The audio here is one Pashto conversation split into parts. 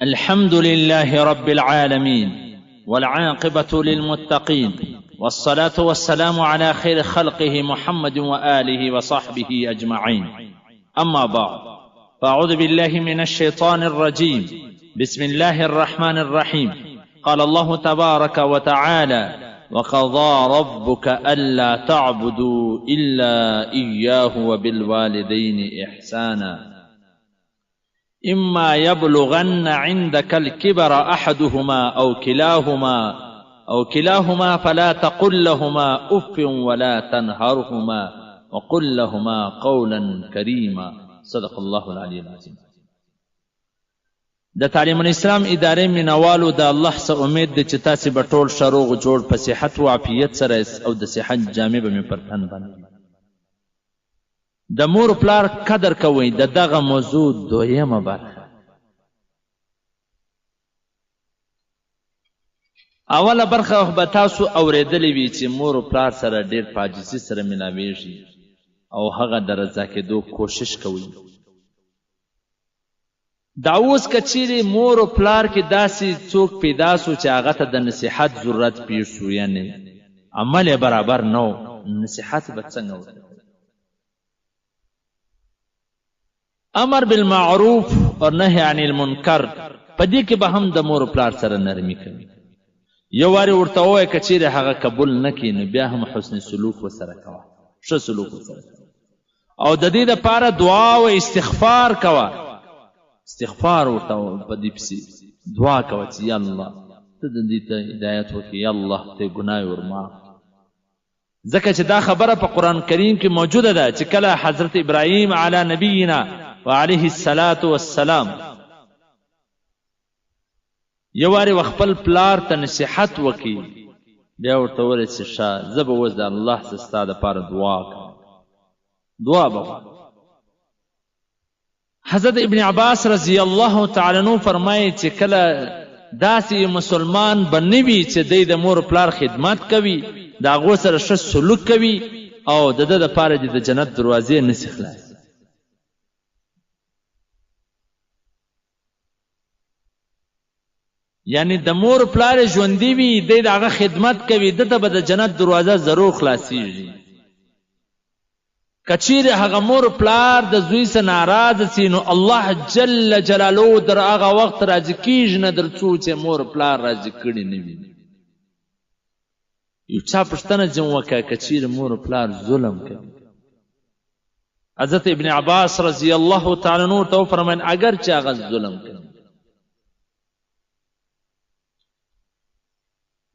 الحمد لله رب العالمين والعاقبة للمتقين والصلاة والسلام على خير خلقه محمد وآله وصحبه أجمعين أما بعد فأعوذ بالله من الشيطان الرجيم بسم الله الرحمن الرحيم قال الله تبارك وتعالى وقضى ربك ألا تعبدوا إلا إياه وبالوالدين إحسانا إما يبلغن عندك الكبر أحدهما أو كلاهما فلا تقل لهما أف ولا تنهرهما وقل لهما قولا كريما صدق الله العلي العظيم. د تعلیم الاسلام ادارې مینوالو، د الله څخه امید دی چې تاسې به ټول ښه، روغ جوړ، په صحت و عافیت سره او د صحت جامې به مې پر تن باندې. د مور پلار قدر کوئ، د دغه موضوع دویمه برخه. اوله برخه به تاسو اورېدلې وي چې مور و پلار سره ډېر په عاجزي سره ملاویږي او هغه د رضا کېدو کوشش کوي. دا اوس که چیرې مور و پلار کې داسې څوک پیدا سو چې هغه ته د نصیحت ضرورت پیښ سو، یعنې عمل یې برابر نه و، نصیحت به څنګه ورته؟ امر بالمعروف او نهی عن المنکر، په دې کې به هم د مور و پلار سره نرمي کوي. یو وارې ورته ووایه، که چیرې هغه قبول نه کړي نو بیا هم حسن سلوک ورسره کوه، ښه سلوک ورسره کوه او د دې دپاره دعا او استغفار کوه. استغفار ورته په دې پسې دعا کوه چې یا الله، ته د دې ته هدایت وکړې، یا الله، ته ګناه ور معاف. ځکه چې دا خبره په قرآن کریم کې موجوده ده چې کله حضرت ابراهیم علی نبینا وعلیه الصلاة والسلام یو وارې خپل پلار ته نصیحت وکړي، بیا ورته وویل چې ښه، زه به اوس د الله څخه ستا دپاره دعا کوم، دعا به. حضرت ابن عباس رضی الله تعالی عنہ فرمایي چې کله داسې مسلمان به نه وي چې دی د مور پلار خدمت کوي، د هغو سره ښه سلوک کوي، او د ده دپاره دې د جنت دروازې نسي خلاص. یعنی د مور پلار ژوندي وي، دی د هغه خدمت کوي، ده ته به د جنت دروازه ضرور خلاصیږي. که چیرې هغه مور پلار د زوی څخه ناراضه سي نو الله جل جلاله در هغه وخت راضي کیږي نه در څو چې مور پلار راضي کړي نه وي. یو چا پوښتنه ځین وکړه که چیرې مور پلار ظلم کوي؟ حضرت ابن عباس رضی الله تعالی عنہ ورته وفرمایل اگر چې هغه ظلم کوي.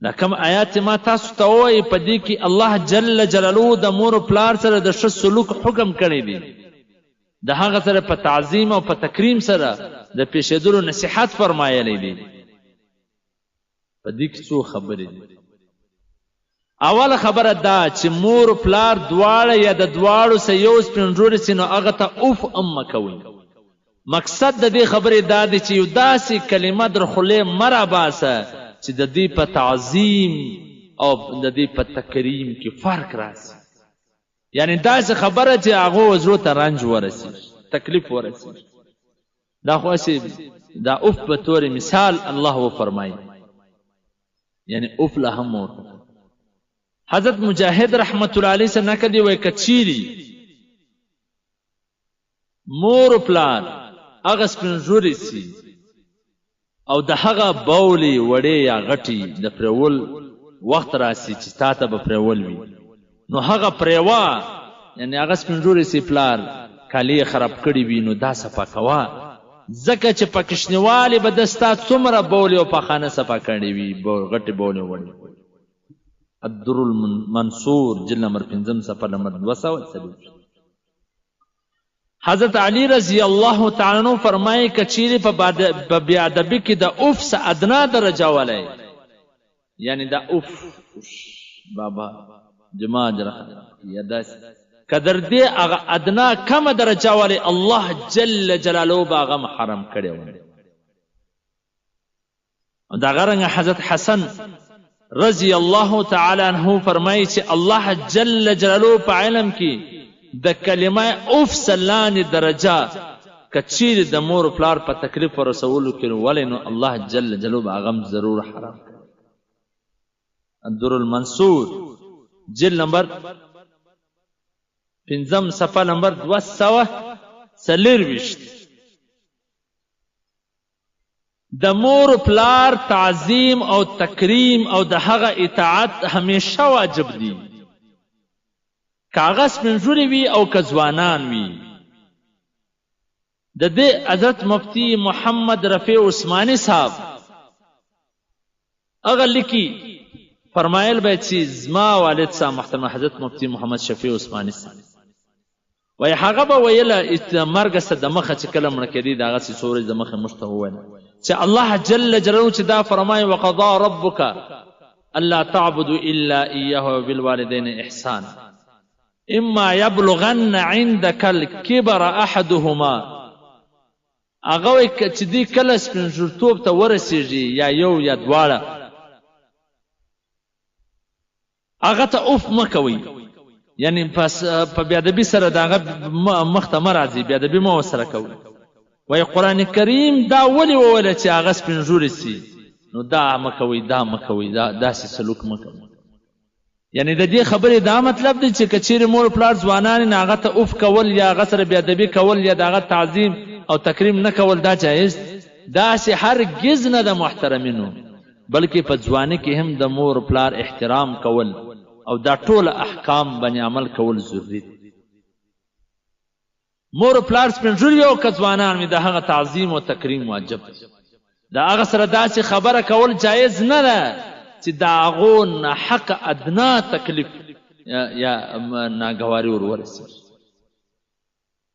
دا کوم آیات ما تاسو ته ووایي، په دې کې الله جل جلاله د مور پلار سره د ښه سلوک حکم کړی دی، د هغه سره په تعظیم او په تکریم سره د پیښېدلو نصیحت فرمایلی دی. په دې کې څو خبرې دي. اوله خبره دا چې مور پلار دواړه یا د دواړو سه یو سپین ږیری سي نو هغه ته اوف هم مه کوئ. مقصد د دې خبرې دا دی چې یو داسې کلمه در خولې مه راباسه چې د دوی په تعظیم او د دوی په تکریم کې فرق راسي، یعنی داسې خبره چې هغو زړو ته رنج ورسیږي، تکلیف ورسیږي. دا خو هسې دا اوف په تورې مثال الله وفرمایي، یعنی اوف له هم ورته. حضرت مجاهد رحمت الله علیه څخه نقل دی، وایي که چیرې مور و پلار هغه سپین ږیري سي او د هغه بولې وړې یا غټي د پرېول وخت راسي چې تا ته به پرېول وي نو هغه پرېوه، یعنی هغه سپین ږیري سي، پلار کالي یې خراب کړي وي نو دا صفا کوه، ځکه چې په کوچنیوالي به ده ستا څومره بولې او پخانه صفا کړې وي، غټې بولې وړې. الدر المنصور، جلد نمبر 5، صفحه نمبر 240. حضرت علی رضی الله تعالی عنہ فرمایي که چیرې په بې ادبي کې د اوف څه ادنا درجه ولای، یعنی د اوف بابا جما یا داسې، که در دې هغه ادنا کمه درجه ولای، الله جل جلاله به هغه حرام کړی وای. دغه رنګ حضرت حسن رضی الله تعالی عنه فرمایي چې الله جل جلاله په علم کې د کلمه اوف لاندې درجه که چیرې د مور پلار په تکلیف ورسولو کې ولې، نو الله جل جلاله به هغه هم ضرور حرام کړي. الدر المنصور جلد نمبر 5 صفحه نمبر 224. د مور پلار تعظیم او تکریم او د هغه اطاعت همیشه واجب دی، که هغه سپین ږیري وي او که ځوانان وي. د دې حضرت مفتی محمد رفیع عثماني صاحب هغه لیکي، فرمایل به چې زما والد صاحب محترم حضرت مفتی محمد شفیع عثماني صاحب وایي، هغه به ویله مرګ څه دمخه چې کله مړه کېدی د هغسې څو ورځې دمخه موږ ته وویل چې الله جل جلاله چې دا فرمایي وقضا ربک الا تعبدوا الا ایاه وبالوالدین احسانا اما یبلغن عندک الکبر احدهما. هغه وایي چې دوی کله سپین ږیرتوب ته ورسېږي یا یو یا دواړه، هغه ته اوف مه کوئ، یعنی په بېادبي سره د هغه مخ ته مه راځئ، بېادبي مه ورسره کوئ. وایي قرآن کریم دا ولې وویله چې هغه سپین ږیري سي، نو دا مه کوئ، دا مه کوئ، دا داسې سلوک مه کوئ. یعنی د دې خبرې دا مطلب دی چې که چیرې مور پلار ځوانان نه هغه ته اوف کول یا هغه سره بېادبي کول یا د هغه تعظیم او تکریم نه کول دا جایز، داسې هرګز نه ده محترمینو، بلکې په ځواني کې هم د مور پلار احترام کول او دا ټول احکام باندې عمل کول ضروري دي. مور پلار سپین ږیري او که ځوانان وي د هغه تعظیم او تکریم واجب دی. د هغه سره داسې خبره کول جایز نه ده چې د هغو ناحق ادنا تکلیف یا ناګواري ور ورسېږي.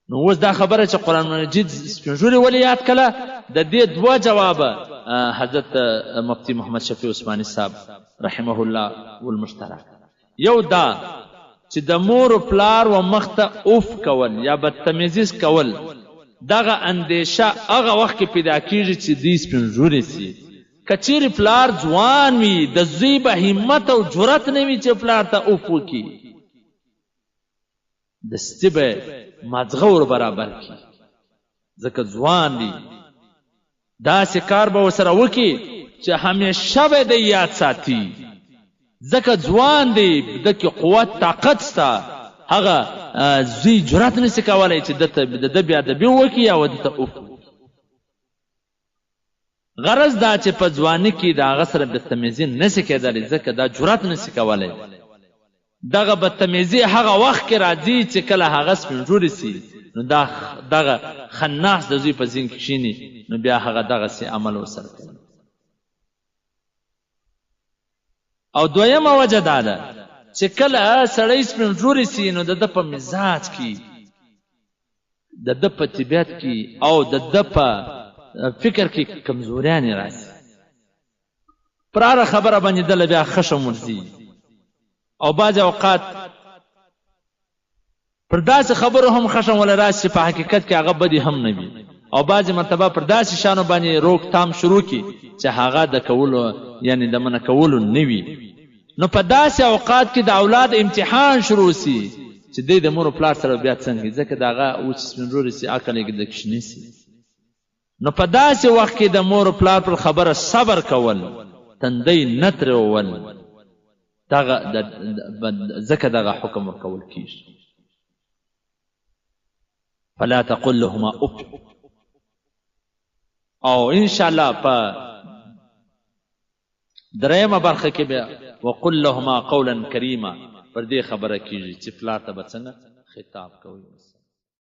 نو اوس دا خبره چې قرآن مجید سپین ږیري ولې یاد کړه، د دې دوه جوابه حضرت مفتی محمد شفیع عثماني صاحب رحمه الله والمشترک. یو دا چې د مور و پلار و مخ ته اوف کول یا بدتمیزي کول، دغه اندیشه هغه وخت کې پیدا کیږي چې دوی سپین ږیري سي. که چیرې پلار ځوان وي د زوی به همت او جرأت نه وي چې پلار ته اوف وکړي، دستي به مازغه ور برابر کړي، ځکه ځوان دی. داسې کار به ورسره وکړي چې همیشه به دی یاد ساتي، ځکه ځوان دی، ده کې قوت طاقت شته. هغه زوی جرأت نشي کولی چې ده ته د ده بېادبي وکړي یا ده ته اوف وکړي. غرض دا چې په ځواني کې د هغه سره بدتمیزي نشي کېدلی، ځکه دا جرأت نشي کولی. دغه بدتمیزي هغه وخت کې راځي چې کله هغه سپین ږیري سي، نو دا دغه خناس د زوی په ذهن کې کښېني، نو بیا هغه دغسې عمل ورسره کوي. او دویمه وجه دا ده چې کله سړی سپین ږیری سي، نو د ده په مزاج کې، د ده په طبیعت کې او د ده په فکر کې کمزوریانې راځي. پر هره خبره باندې ده له بیا خشم ورځي، او بعضې اوقات پر داسې خبرو هم خشم وله راشي چې په حقیقت کې هغه بدې هم نه وي، او بعضې مرتبه پر داسې شیانو باندې روک تام شروع کړي چې هغه د کولو یعنې د منع کولو نه وي. نو په داسې اوقات کې د اولاد امتحان شروع سي چې دی د مور و پلار سره بیا څنګه، ځکه د هغه اوس چې سپین ږیری سي عقل یې د کوچني سي. نو په داسې وخت کې د مور و پلار پر خبره صبر کول، تندی نه ترېول، دغه ځکه دغه حکم ورکول کیږي. فلا تقل لهما اف. او ان شاء الله په درېیمه برخه کې بیا وقل لهما قولا کریما پر دې خبره کیږي چې پلار ته به څنګه خطاب کوي.